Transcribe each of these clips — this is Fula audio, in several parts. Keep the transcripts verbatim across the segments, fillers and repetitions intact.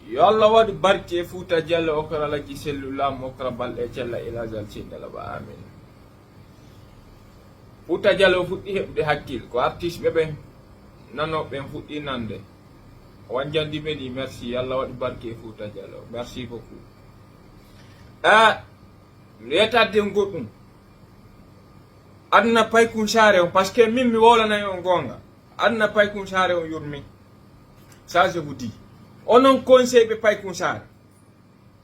Yo Allah waɗu barke e Fuuta Jallo, okra laki sellu lam, okra balɗe cella e lasal cindala ba. Amin. Fuuta Jallo fuɗɗi heɓude hakkil, ko artiste ɓe ɓen, nanooɓe ɓen fuɗɗi nande. Wanjandi meni, merci, yo Allah waɗu barke e Fuuta Jallo. Merci beaucoup. Ah, mi yetadde goɗɗum. Aduna paykunsaare on, parce que min mi wowlanay on goonga. Aduna paykunsaare on yurmi. Ça, je vous dis. Onon conseil ɓe paykunsaare.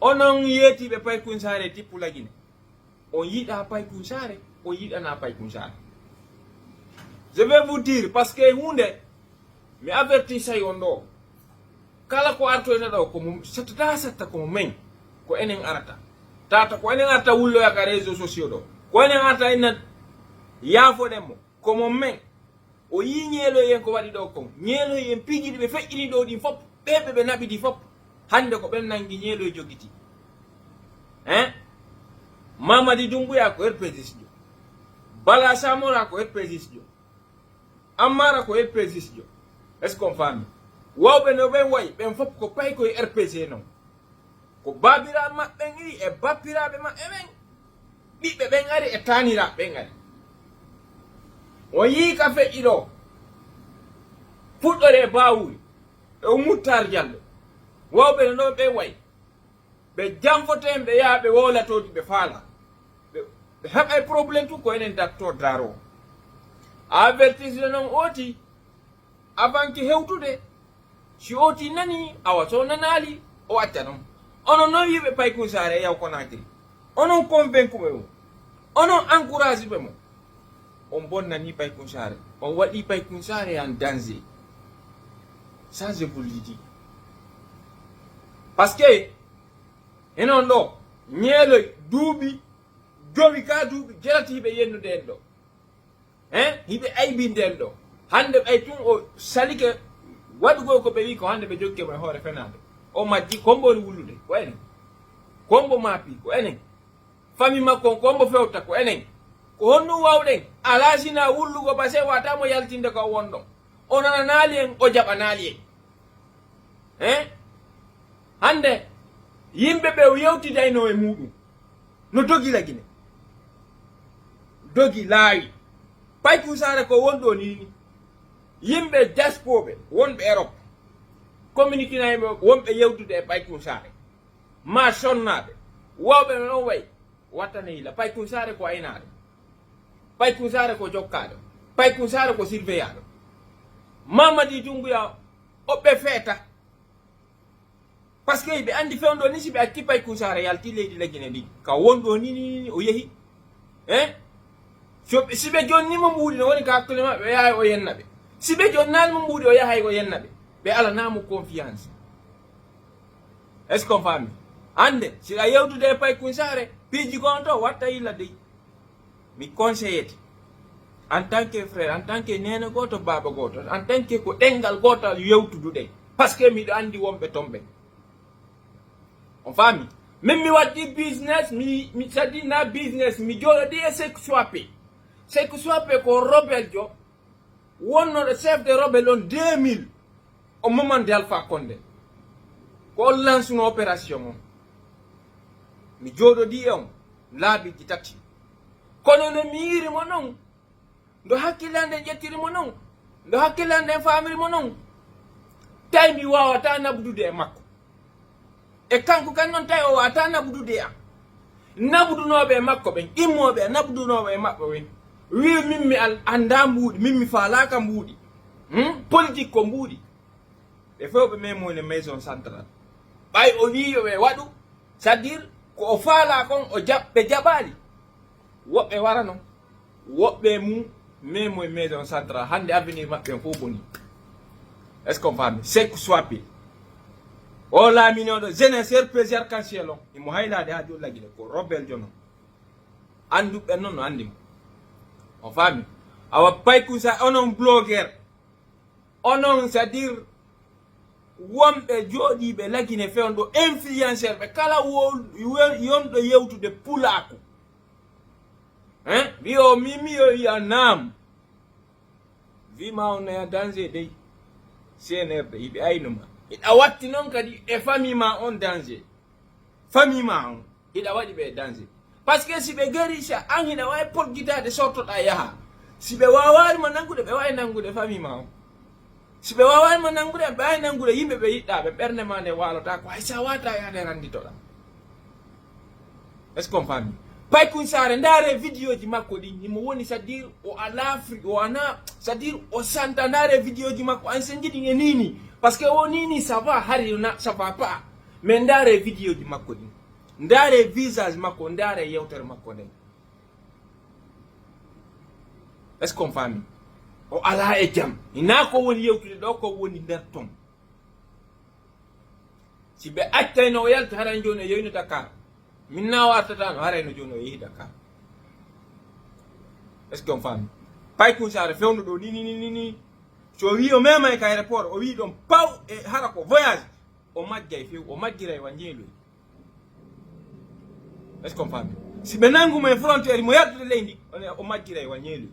Onon yeetiiɓe paykunsaare tippu lagine. On yiɗa paykunsaare, on yiɗana paykunsaare. Je vais vous dire, parce que huunde, mi avertissay on ɗo. Kala ko artoyta ɗo, ko mo sattata satta ko mo men, ko enen arata. Tata ko enen arata wulloya ka réseaux sociaux ɗo. Ko enen arata en nan yaafoɗen mo, ko mo men. O yii ñeeloy en ko waɗi ɗo kon. Ñeeloy en piiji ɗi ɓe feƴƴini ɗo ɗin fop, ɓe ɓe ɓe naɓidi fop. Hannde ko ɓen nangi ñeeloy jogiti. Hein? Mamadi Doumbouya ko R P G jo. Bala Samora ko R P G jo. Ammara ko R P G jo. Est-ce qu'on faami? Wawɓe no ɓen wayi, ɓen fop ko pay koye R P G non. Ko baabiraaɓe maɓɓe ɓen iri e bappiraaɓe maɓɓe ɓen. Ɓiɓɓe ɓen ari e taaniraaɓe ɓen ari. On yii ka feƴƴi ɗo. Fuɗɗore e Bawuri. E o Muttar Jallo. Wawɓe no ɗon ɓen wayi. Ɓe janfoto en, ɓe yaha, ɓe wowla to ɗi ɓe faala. Ɓe, ɓe heɓay problème tun ko enen docteur Daro. Avertise non oti, avant que hewtude, si oti nani, awa so nanaali, o acca non. Onon non yiɓe Paykun Saare e yaw Konakiri. Onon convaincu ɓe mo. Onon encourage ɓe mo. On bonnani Paykun Saare. On waɗi Paykun Saare en danger. Ça, je vous le dis. Parce que, enon ɗo, ñeeloy duuɓi jowi ka duuɓi jelati hiɓe yennude en ɗo. Hein? Hiɓe aybinde en ɗo. Hannde ɓay tun o salike waɗugol ko ɓe wi ko hannde ɓe jokke mo e hoore fenaande. O majji, ko mbo woni wullude? Ko enen. Ko mbo maapi? Ko enen. Fami makko on, ko mbo fewta? Ko enen. Ko honɗum wawɗen? Alaa sina wullugo base wata mo yaltinde ko o wonɗon. O nananaali en, o jaɓanaali en. Hein? Hannde, yimɓe ɓe o yewtidayno e muɗum. No dogi Lagine. Dogi laawi. Paykun Saare ko wonɗo ni ni. Yimɓe diaspora ɓe, wonɓe Europe. Communiquinayɓe wonɓe yewtude e Paykun Saare. Ma sonnaaɓe. Wawɓe no ɗon wayi. Wattane yila. Paykun Saare ko aynaaɗo. Paykun Saare ko jokkaaɗo. Paykun Saare ko surveillaaɗo. Mamadi Doumbouya, o ɓe feeta. Parce que ɓe anndi fewndo ni, si ɓe acci Paykun Saare yalti leydi Lagine ndi. Ka wonɗo ni, ni, ni, o yehi. Eh? So ɓe, si ɓe jonni mo mbuuɗi, no woni ka hakkunde maɓɓe, o yahay o yenna ɓe. Si ɓe jonnaali mo mbuuɗi, o yahay o yenna ɓe. Ɓe alana mo confiance. Est-ce qu'on faami? Hannde, si a yewtude e Paykun Saare, piiji ko on to, watta yilla dey. Mi conseillete. En tant que frère, en tant que neene gooto, baaba gooto, en tant que ko ɗenngal gootal yewtuduɗen. Parce que miɗo anndi wonɓe ton ɓen. On faami? Min mi waddi business, mi, mi sadi na business, mi jooɗi e Seku Suape. Seku Suape ko rebeljo, wonnoɗo chef de rebelle on deux mille, o Momande Alpha Condé. Ko on lansuno opération on. Mi jooɗodi e on laabiiji tati. Kono no mi yiiri mo non, ndo hakkillande ƴettiri mo non, ndo hakkillande faamiri mo non, tawi mi waawata nabdude e makko. E kanko kan non tawi o waawata nabdude e am. Nabdunooɓe e makko ɓen, immooɓe e nabdunooɓe e maɓɓe ɓen, wi'i min mi al-, anndaa mbuuɗi, min mi faalaaka mbuuɗi. Hmm? Politique ko mbuuɗi. Ɓe fof ɓe memoni maison centrale. Ɓay o wi'i yo ɓe waɗu, c'est-à-dire ko o faalaa kon, o jaɓ-, ɓe jaɓaali. Woɓɓe wara non. Woɓɓe mum, mais moye maison centrale, hannde avenir maɓɓe en fof boni. Est-ce qu'on faami? Seku Suape. O laaminoɗo jeunesse R P G arc-en-ciel on. Imo haylaade haa jooni Lagine, ko rebelle jono. Annduɓe noon no anndi mo. On faami? Awa Paykun Saare, onon blogueur. Onon, c'est-à-dire, wonɓe jooɗiiɓe Lagine fewndo influenceur ɓe kala wo-, wo-, yonɗo yewtude pulaaku. Hein? Wiyo, mi, mi yo, wiya naam. Wi ma on naya danger dey. C N R D, hiɓe ayno ma. Hiɗa watti noon kadi e famille ma on danger. Famille ma on, hiɗa waɗi ɓe danger. Parce que si ɓe gari, si an hiɗa waawi porgitaade, sortoɗaa yaha. Si ɓe waawaali ma nanngude, ɓe waawi nanngude famille ma on. Si ɓe waawaali ma nanngude, ɓe waawi nanngude yimɓe ɓe yiɗɗaa, ɓe ɓernde ma nde waalotaako, hay si a waawataa yaade rannditoɗaa. Est-ce qu'on famille? Paykun Saare, ndaare vidéoji makko ɗin, himo woni, c'est-à-dire, o alaa fri-, o ana, c'est-à-dire, o santa, ndaare vidéoji makko, an sen jiɗi e nini, parce que o nini, ça va, hari na, ça va pas. Mais ndaare vidéoji makko ɗin, ndaare visage makko, ndaare yewtere makko nden. Est-ce qu'on famille? O alaa e jam. Hinaa ko woni yewtude ɗo, ko woni nder ton. Si ɓe accayno o yalta, haray jooni o yoyno Dakar. Min na o artatano, haray no jooni o yehi Dakar. Est-ce qu'on famille? Paykun Saare fewndo ɗo ni, ni, ni, ni, ni. So o wi o mema e ka aéroport, o wi ɗon paw e hara ko voyage. O majjay few, o majjiray wa ñeeloy. Est-ce qu'on famille? Si ɓe nangu mo e frontière, mo yaltude leydi, on, o majjiray wa ñeeloy.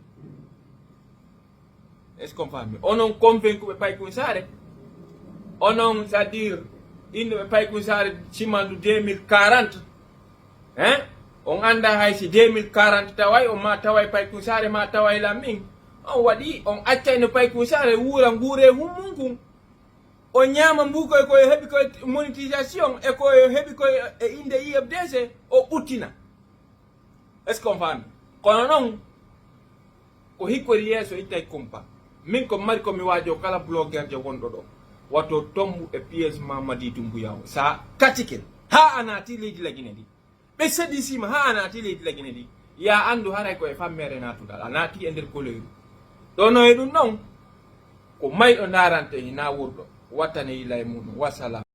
Est-ce qu'on famille? Onon convaincu ɓe Paykun Saare. Onon, c'est-à-dire, inno ɓe Paykun Saare, simandu deux mille quarante. Hein? On annda hay si deux mille quarante taway, on ma taway Paykun Saare, ma taway lammin. On waɗi, on accayno Paykun Saare wuura nguure hummun kun. O ñaama mbuukoy ko o heɓi koye monétisation e ko o heɓi koye e innde I F D C, o ɓuttina. Est-ce qu'on famille? Kono noon, ko hikkori yeeso ittay kumpa. Min ko mari ko mi waajo kala bloguerjo wonɗo ɗo. Wato tombu e pièce Mamadi Doumbouya o. Sa katikel, haa a naati leydi Lagine ndi. Ɓe sedisima haa a naati leydi Lagine ndi. Ya anndu haray ko e fammeere naatuɗaa. A naati e nder koleeru. Ɗo no e ɗum ɗon, ko mayɗo ndaarante hinaa wuurɗo. Wattane yila e muɗum. Wassalam.